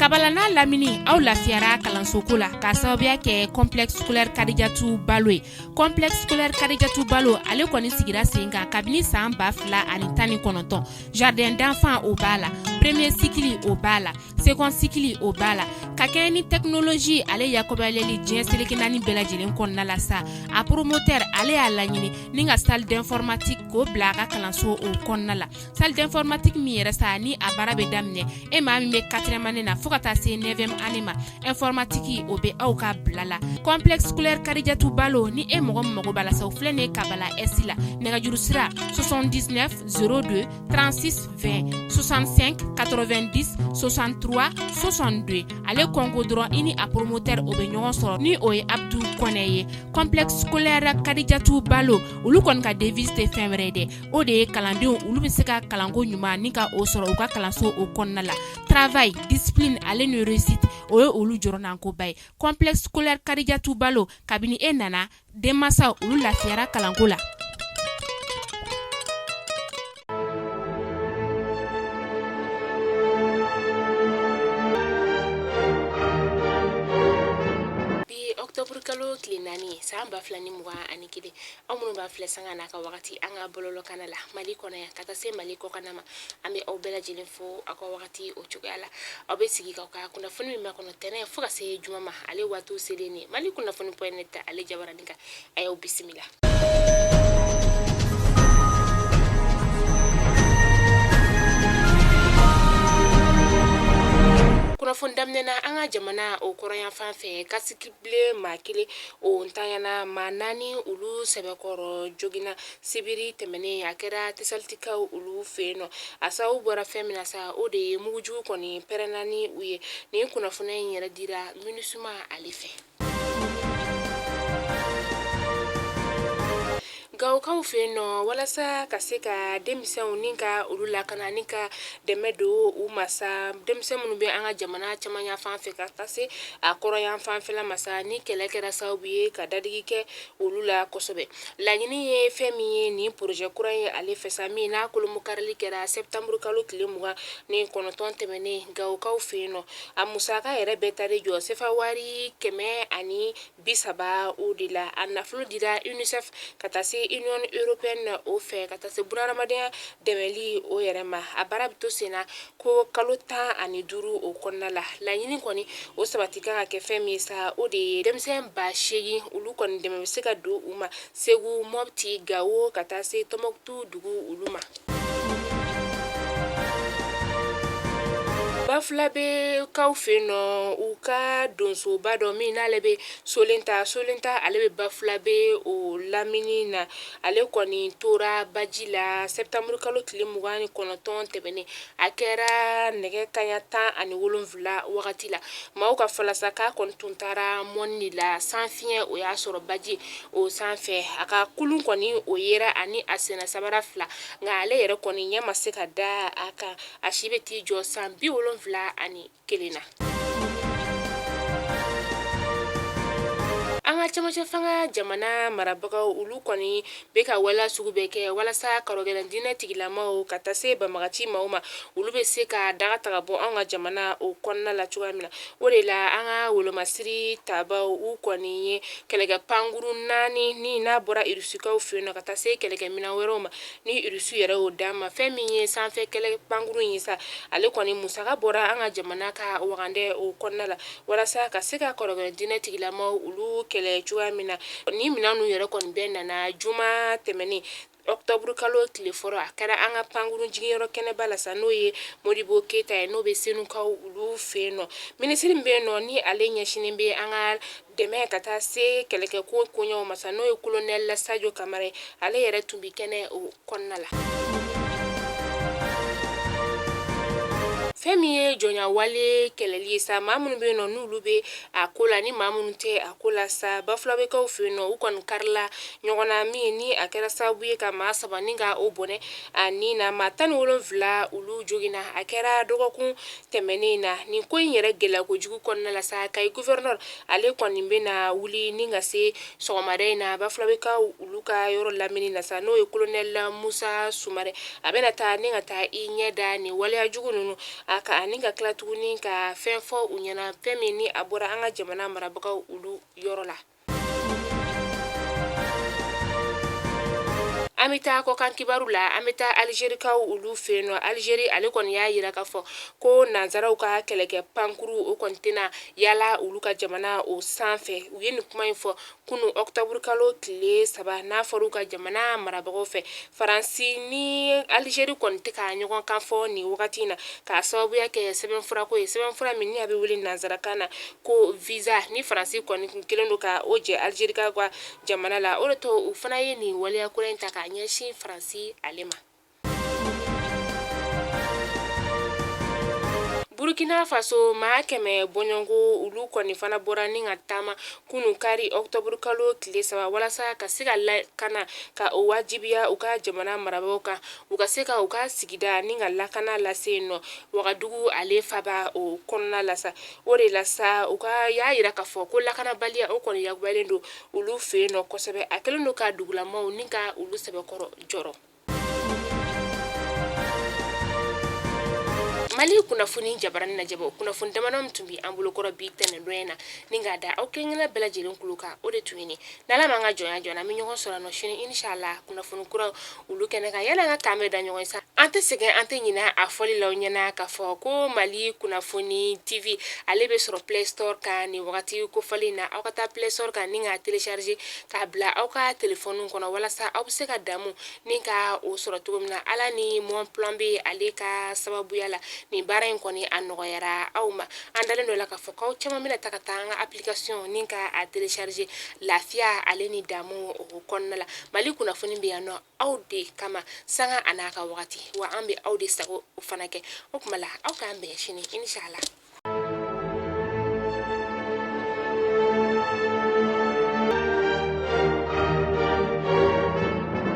Kabala n'a lamini, aw lafiyara kalansoko la k'a sababuya kɛ Complexe scolaire Kadijatu Balo ye. Complexe scolaire Kadijatu Balo, ale kɔni sigira sen kan kabini san 2019. Jardin d'enfants, o b'a la, premier cycle, o b'a la, second cycle, o b'a la. Ka kɛɲɛ ni technologie ale yakɔbayaleli diɲɛ seleke naani bɛɛ lajɛlen kɔnɔna la sa, a promoteur ale y'a laɲini ni ka salle d'informatique k'o bila a ka kalanso o kɔnɔna la. Salle d'informatique min yɛrɛ sa, ni a baara bɛ daminɛ e maa min bɛ quatrième année na fo ka taa se neuvième année ma, informatique o bɛ aw ka bila la. Complexe scolaire Kadijatu Balo, ni e mɔgɔ min mago b'a la sa, o filɛ nin ye Kabala Est la. Nɛgɛjuru sira: 79 02 36 20, 65 90 63 62. Ale kɔnko dɔrɔn, i ni a promoteur o bɛ ɲɔgɔn sɔrɔ, ni o ye Abdu Kɔnɛ ye. Complexe scolaire Kadijatu Balo, olu kɔni ka devise tɛ fɛn wɛrɛ ye dɛ, o de ye kalandenw olu bɛ se ka kalanko ɲuman ni ka o sɔrɔ u ka kalanso o kɔnɔna la. Travail, discipline ale ni réussite, o ye olu jɔrɔnankoba ye. Complexe scolaire Kadijatu Balo, kabini e nana, denmansaw olu lafiyara kalanko la. Bi octobre kalo tile 4, san 2021, aw minnu b'a filɛ sanga n'a ka wagati an ka bɔlɔlɔkana la Mali kɔnɔ yan ka taa se Mali kɔkanna ma, an bɛ aw bɛɛ lajɛlen fo aw ka wagati o cogoya la. Aw bɛ sigi k'aw ka kunnafoni min makɔnɔ tɛnɛn fo ka se juma ma, ale waatiw selen ni Mali kunnafoni point net ale jabaranin kan. A y'aw bisimila. Kunnafoni daminɛna an ka jamana o kɔrɔnyanfan fɛ. Casque bleu maa kelen o ntanyana, maa naani olu sɛbɛkɔrɔ joginna sibiri tɛmɛnen. A kɛra Tesalitikaw olu fɛ yen nɔ. A sababu bɔra fɛn min na sa, o de ye mugujugu kɔni pɛrɛnna ni u ye. Nin kunnafoniya in yɛrɛ dira MINUSMA ale fɛ. Gawokaw fɛ yen nɔ, walasa ka se ka denmisɛnw ni ka olu lakana ni ka dɛmɛ don u ma sa, denmisɛn minnu bɛ an ka jamana camancɛ fan fɛ ka taa se a kɔrɔn fanfɛla ma sa, ni kɛlɛ kɛra sababu ye ka dadigi kɛ olu la kosɛbɛ. Laɲini ye fɛn min ye nin projet kura ye ale fɛ sa, min n'a kolomokarili kɛra septembre kalo tile 29 tɛmɛnen Gawokaw fɛ yen nɔ, a musaka yɛrɛ bɛɛ taara jɔ sefa wari 130 o de la. A nafolo dira UNICEF ka taa se Union européenne o fɛ, ka taa se bunahadamadenya dɛmɛli o yɛrɛ ma. A baara bɛ to senna ko kalo 15 o kɔnɔna la. Laɲini kɔni o sabati kan ka kɛ fɛn min ye sa, o de ye denmisɛn 8000 olu kɔni dɛmɛ bɛ se ka don u ma Segu, Mɔpti, Gawo ka taa se Tɔnbɔkutu dugu olu ma. Bafulabekaw fɛ yen nɔ, u ka donsoba dɔ min n'ale bɛ Solenta, Solenta ale bɛ Bafulabe o lamini na, ale kɔni tora baji la septembre kalo tile 29 tɛmɛnen. A kɛra nɛgɛ kaɲa 17 wagati la. Maaw ka fɔ la sa, k'a kɔni tun taara mɔni de la, sanfiɲɛ o y'a sɔrɔ baji o sanfɛ. A ka kulun kɔni o yera ani a senna sabara fila, nka ale yɛrɛ kɔni ɲɛ ma se ka da a kan. A si bɛ t'i jɔ san 71 na. An ka cɛmancɛ fanga jamana marabagaw olu kɔni bɛ ka waleya sugu bɛɛ kɛ walasa karɔgɛlɛn diinɛ tigilamaw ka taa se banbagaci maaw ma, olu bɛ se ka daga ta ka bɔ an ka jamana o kɔnɔna la cogoya min na. O de la an ka wolomasiri tabaw u kɔni ye kɛlɛkɛ pankurun naani ni n'a bɔra irusikaw fɛ yen nɔ ka taa se kɛlɛkɛminɛn wɛrɛw ma ni Irusi yɛrɛ y'o d'an ma. Fɛn min ye sanfɛ kɛlɛ pankurun ye sa, ale kɔni musaka bɔra an ka jamana ka wagandɛ o kɔnɔna la walasa ka se ka kɔrɔgɛlɛn diinɛ tigilamaw olu kɛlɛ cogoya min na. Ni minɛn ninnu yɛrɛ kɔni bɛɛ nana juma tɛmɛnen octobre kalo tile fɔlɔ. A kɛra an ka pankurun jiginyɔrɔ kɛnɛba la sa, n'o ye Modibo Keyita ye, n'o bɛ Senukaw olu fɛ yen nɔ. Minisiri min bɛ yen nɔ ni ale ɲɛsinnen bɛ an ka dɛmɛ ka taa se kɛlɛkɛko koɲɛw ma sa, n'o ye colonel Sajo Kamara ye, ale yɛrɛ tun bɛ kɛnɛ o kɔnɔna la. Fɛn min ye jɔnya wale kɛlɛli ye sa, maa minnu bɛ yen nɔ n'olu bɛ a ko la ni maa minnu tɛ a ko la sa, Bafulabekaw fɛ yen nɔ, u kɔni karila ɲɔgɔn na, min ni a kɛra sababu ye ka maa saba ni ka o bɔnɛ a ni na, maa 17 olu joginna. A kɛra dɔgɔkun tɛmɛnen na. Nin ko in yɛrɛ gɛlɛya kojugu kɔnɔna la sa, Kayi gouverneur ale kɔni bɛna wuli ni ka se sɔgɔmada in na Bafulabekaw olu olu ka yɔrɔ lamini na sa, n'o ye kolonɛli Musa Sumare, a bɛna taa ni ka taa i ɲɛ da nin waleya jugu ninnu a kan, ani ka tila tuguni ka fɛn fɔ u ɲɛna, fɛn min ni a bɔra an ka jamana marabagaw olu yɔrɔ la. An bɛ taa kɔkan kibaru la. An bɛ taa Alizerikaw olu fɛ yen nɔ. Alizeri ale kɔni y'a jira k'a fɔ ko nansaraw ka kɛlɛkɛ pankuru o kɔni tɛna yala olu ka jamana o sanfɛ. U ye nin kuma in fɔ kunun ɔkutɔburukalo tile 3, n'a fɔra u ka jamana marabagaw fɛ. Faransi ni Alizeri kɔni tɛ ka ɲɔgɔn kan fɔ nin wagati in na, k'a sababuya kɛ sɛbɛnfurako ye, sɛbɛnfura min ni a bɛ wele nansarakan na ko visa, ni Faransi kɔni kun kɛlen don ka o jɛ Alizeri ka jamana la. O de to u fana ye nin waleya kura in ta k'a ɲɛsin Faransi ale ma. Burkina Faso, maa 100 bɔɲɔgɔnko olu kɔni fana bɔra ni ka taama kunun kari ɔkutɔburu kalo tile 3, walasa ka se ka lakana ka o wajibiya u ka jamana marabagaw kan, u ka se ka u ka sigida ni ka lakana lase yen nɔ Wagadugu ale faba o kɔnɔna la sa. O de la sa, u ka y'a jira k'a fɔ ko lakanabaliya o kɔni yakubalen don olu fɛ yen nɔ kosɛbɛ. A kɛlen don ka dugulamaw ni ka olu sɛbɛkɔrɔ jɔrɔ. Mali kunnafoni jabarani lajɛbaaw, kunnafoni damadɔ min tun bɛ an bolokɔrɔ bi tɛnɛndon in na ni k'a da aw kelen-kelen bɛɛ lajɛlen tulo kan, o de tun ye nin. N'Ala m'an ka jɔnya jɔ an bɛ ɲɔgɔn sɔrɔ nɔ sini inshallah kunnafoni kura olu kɛnɛ kan. Yala an ka kan bɛ da ɲɔgɔn sa, an tɛ sɛgɛn, an tɛ ɲinɛ a fɔli la aw ɲɛna k'a fɔ ko Mali kunnafoni TV ale bɛ sɔrɔ Play Store kan nin wagati kofɔlen na. Aw ka taa Play Store kan ni k'a télécharger k'a bila aw ka telefɔni kɔnɔ, walasa aw bɛ se ka damu ni ka o sɔrɔ cogo min na. Ala ni Mon Plan B ale ka sababuya la, nin baara in kɔni a nɔgɔyara aw ma. An dalen don la k'a fɔ k'aw caman bɛna taa ka taa an ka application ni ka a télécharger lafiya ale ni damu o kɔnɔna la. Mali kunnafoni bɛ yan nɔ aw de kama, sanga a n'a ka wagati, wa an bɛ aw de sago o fana kɛ. O tuma la, aw k'an bɛn sini inshallah.